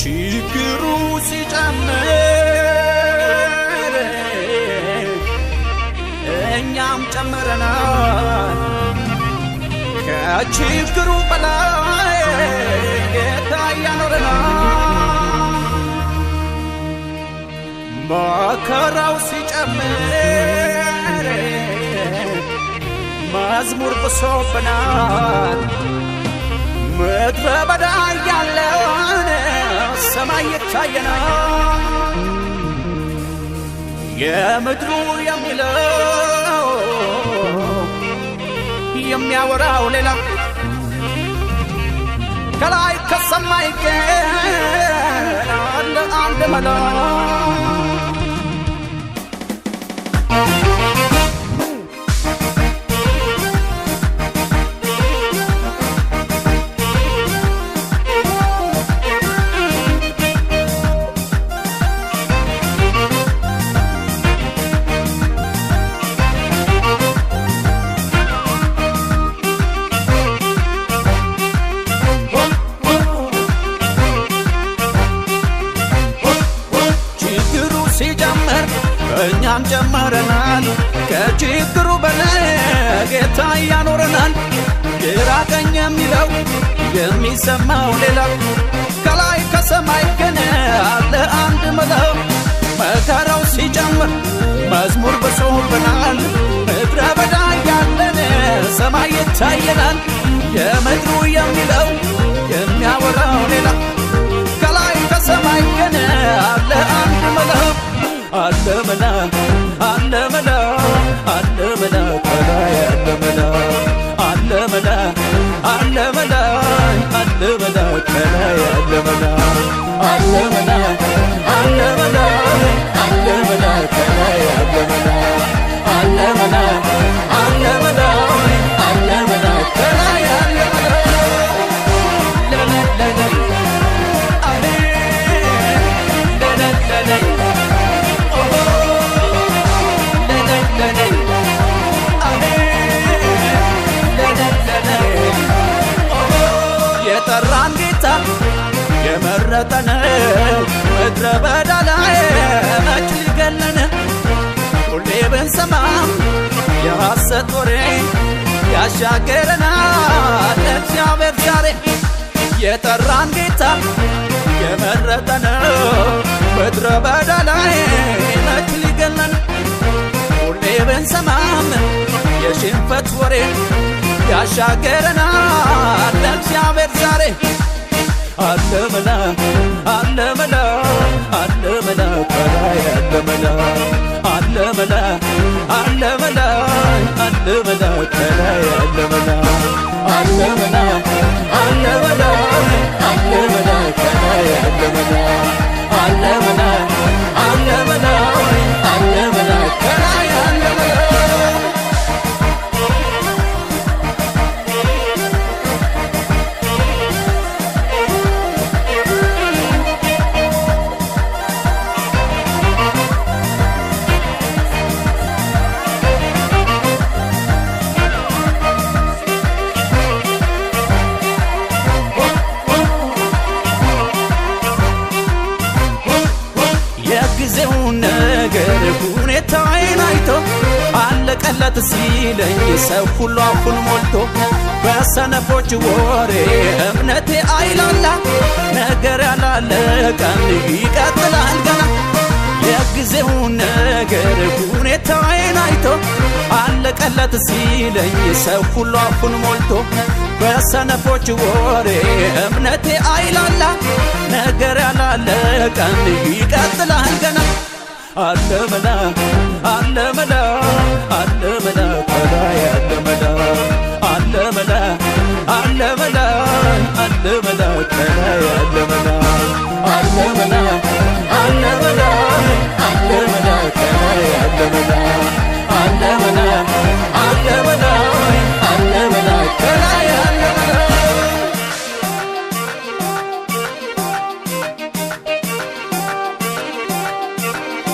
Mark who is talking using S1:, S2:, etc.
S1: ችግሩ ሲጨምር እኛም ጨምረናል። ከችግሩ በላይ ጌታ ያኖረናል። መከራው ሲጨምር መዝሙር ብሶብናል። ምድረ በዳ ያለን ሰማይ ይታየናል። የምድሩ የሚለው የሚያወራው ሌላ፣ ከላይ ከሰማይ ግን አለ አንድ መላ። ችግሩ ሲጨምር እኛም ጨምረናል። ከችግሩ በላይ ጌታ ያኖረናል። ግራ ቀኝ የሚለው የሚሰማው ሌላ፣ ከላይ ከሰማይ ግን አለ አንድ መላው። መከራው ሲጨምር መዝሙር ብሶብናል። ምድረ በዳ ያለን ሰማይ ይታየናል። የምድሩ የሚለው የሚያወራው ሌላ፣ ከላይ ከሰማይ ግን አለ አንድ መላ። አለ መላ፣ አለ መላ፣ አለ መላ፣ ከላይ አለ መላ። አለ መላ፣ አለ መላ፣ አለ መላ፣ ከላይ አለ መላ። አለ መላ፣ አለ መላ፣ አለ መላ፣ ከላይ አለ መላ። አለ መላ፣ አለ መላ፣ አለ መላ፣ ከላይ አለ መላ። ለለ የጠራን ጌታ የመረጠን ምድረ በዳ ላይ መች ሊገለን? ሁሌ ብንሰማም የሐሰት ወሬ ያሻገረናል እግዚአብሔር ዛሬ። የጠራን ጌታ የመረጠን ምድረ በዳ ላይ መች ሊገለን? ሁሌ ብንሰማም የሽንፈት ወሬ ያሻገረናል እግዚአብሔር ዛሬ። አለ መላ፣ አለ መላ፣ አለ መላ፣ ከላይ አለ መላ። አለ መላ፣ አለ መላ፣ አለ መላ፣ ከላይ አለ መላ። አለ መላ፣ አለ መላ፣ አለ መላ፣ ከላይ አለ መላ። አለ መላ፣ አለ መላ፣ አለ መላ፣ ከላይ አለ መላ። የጊዜውን ነገር ሁኔታዬን አይቶ አለቀለት ሲለኝ ሰው ሁሉ አፉን ሞልቶ፣ በሰነፎች ወሬ እምነቴ አይላላ፣ ነገር ያላለቀም ይቀጥላል ገና። የጊዜውን ነገር ሁኔታዬን አይቶ አለቀለት ሲለኝ ሰው ሁሉ አፉን ሞልቶ፣ በሰነፎች ወሬ እምነቴ አይላላ፣ ነገር ያላለቀም ይቀጥላል ገና። አለ መላ፣ አለ መላ፣ አለ መላ፣ ከላይ አለ መላ። አለ መላ፣ አለ መላ፣ አለ መላ፣ ከላይ አለ